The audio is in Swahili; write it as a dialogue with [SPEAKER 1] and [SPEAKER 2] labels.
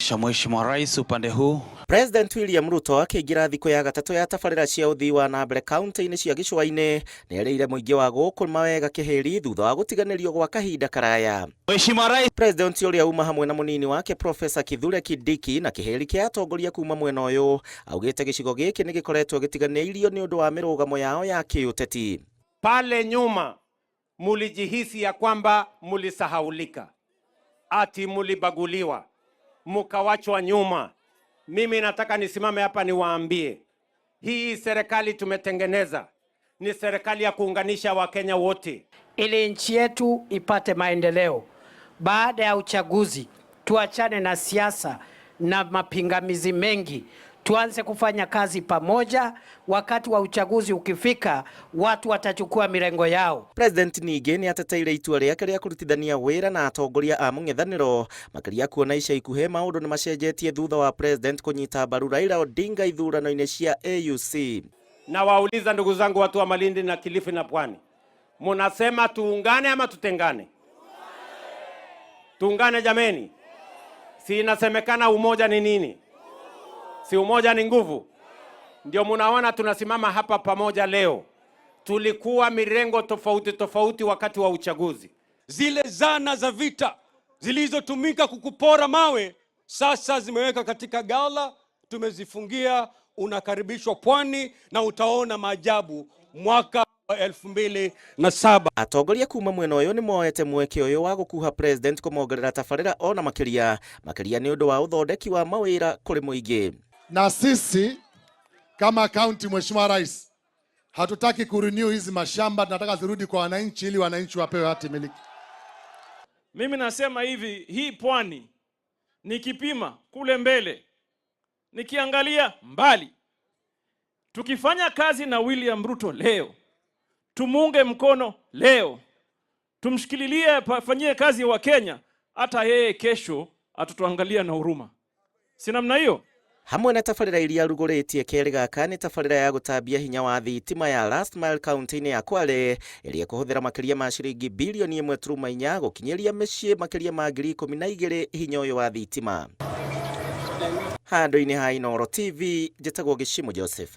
[SPEAKER 1] Kisha Mheshimiwa Rais upande huu.
[SPEAKER 2] President William Ruto akĩingĩra thikũ ya gatatũ ya tabarĩra cia ũthii wa na mbere kaunti-inĩ cia gĩcũa-inĩ, nĩerĩire mũingĩ wa gũkũ mawega kĩhĩri thutha wa gũtiganĩrio gwa kahinda karaya.
[SPEAKER 1] Mheshimiwa Rais.
[SPEAKER 2] President ũrĩa uma hamwe na mũnini wake Professor Kithure Kindiki na kĩhĩri kĩa atongoria kuma mwena ũyũ augĩte gĩcigo gĩkĩ nĩ gĩkoretwo gĩtiganĩirio nĩ ũndũ wa mĩrũgamo yao ya kĩũteti.
[SPEAKER 3] Pale nyuma mulijihisi ya kwamba mulisahaulika, ati mulibaguliwa, mukawachwa nyuma. Mimi nataka nisimame hapa niwaambie, hii serikali tumetengeneza ni serikali ya kuunganisha Wakenya wote
[SPEAKER 4] ili nchi yetu ipate maendeleo. Baada ya uchaguzi, tuachane na siasa na mapingamizi mengi, tuanze kufanya kazi pamoja. Wakati wa uchaguzi ukifika, watu watachukua mirengo yao.
[SPEAKER 2] President ningĩ nĩ ateteire itua rĩake rĩa kũrutithania wĩra na atongoria a mũng'ethanĩro, makĩria kuona ica ikuhĩ maũndũ nĩ macenjetie thutha wa President kũnyita mbaru Raila Odinga ithurano-inĩ cia AUC.
[SPEAKER 3] Na wauliza ndugu zangu watu wa Malindi na Kilifi na Pwani, munasema tuungane ama tutengane? Tuungane jameni. Si inasemekana umoja ni nini? Si umoja ni nguvu? Ndio munaona tunasimama hapa pamoja leo. Tulikuwa mirengo tofauti tofauti wakati wa uchaguzi.
[SPEAKER 5] Zile zana za vita zilizotumika kukupora mawe sasa zimeweka katika gala, tumezifungia. Unakaribishwa Pwani na utaona maajabu mwaka wa 2007.
[SPEAKER 2] Atongoria kuma mwena ũyũ nĩ moete mweke ũyũ wa gũkuha President kũmongerera tabarĩra ona makĩria makĩria nĩ ũndũ wa ũthondeki wa mawĩra kũrĩ mũingĩ.
[SPEAKER 6] Na sisi kama kaunti, Mheshimiwa Rais, hatutaki kurenew hizi mashamba, tunataka zirudi kwa wananchi ili wananchi wapewe hati miliki.
[SPEAKER 7] Mimi nasema hivi, hii pwani nikipima kule mbele, nikiangalia mbali, tukifanya kazi na William Ruto leo, tumuunge mkono leo, tumshikililie, afanyie kazi wa Kenya, hata yeye kesho atatuangalia na huruma, si namna hiyo?
[SPEAKER 2] Hamwe na tabarĩra iria arugũrĩtie kerĩ gaka nĩ tabarĩra ya gũtambia hinya wa thitima ya Last Mile kaunti-inĩ ya Kwale, ĩrĩa ĩkũhũthĩra makĩria ma ciringi bilioni 1.4 gũkinyĩria mĩciĩ makĩria ma 12,000 hinya ũyũ wa thitima. Handũ-inĩ ha Inooro TV, njĩtagwo Gĩcimo Joseph.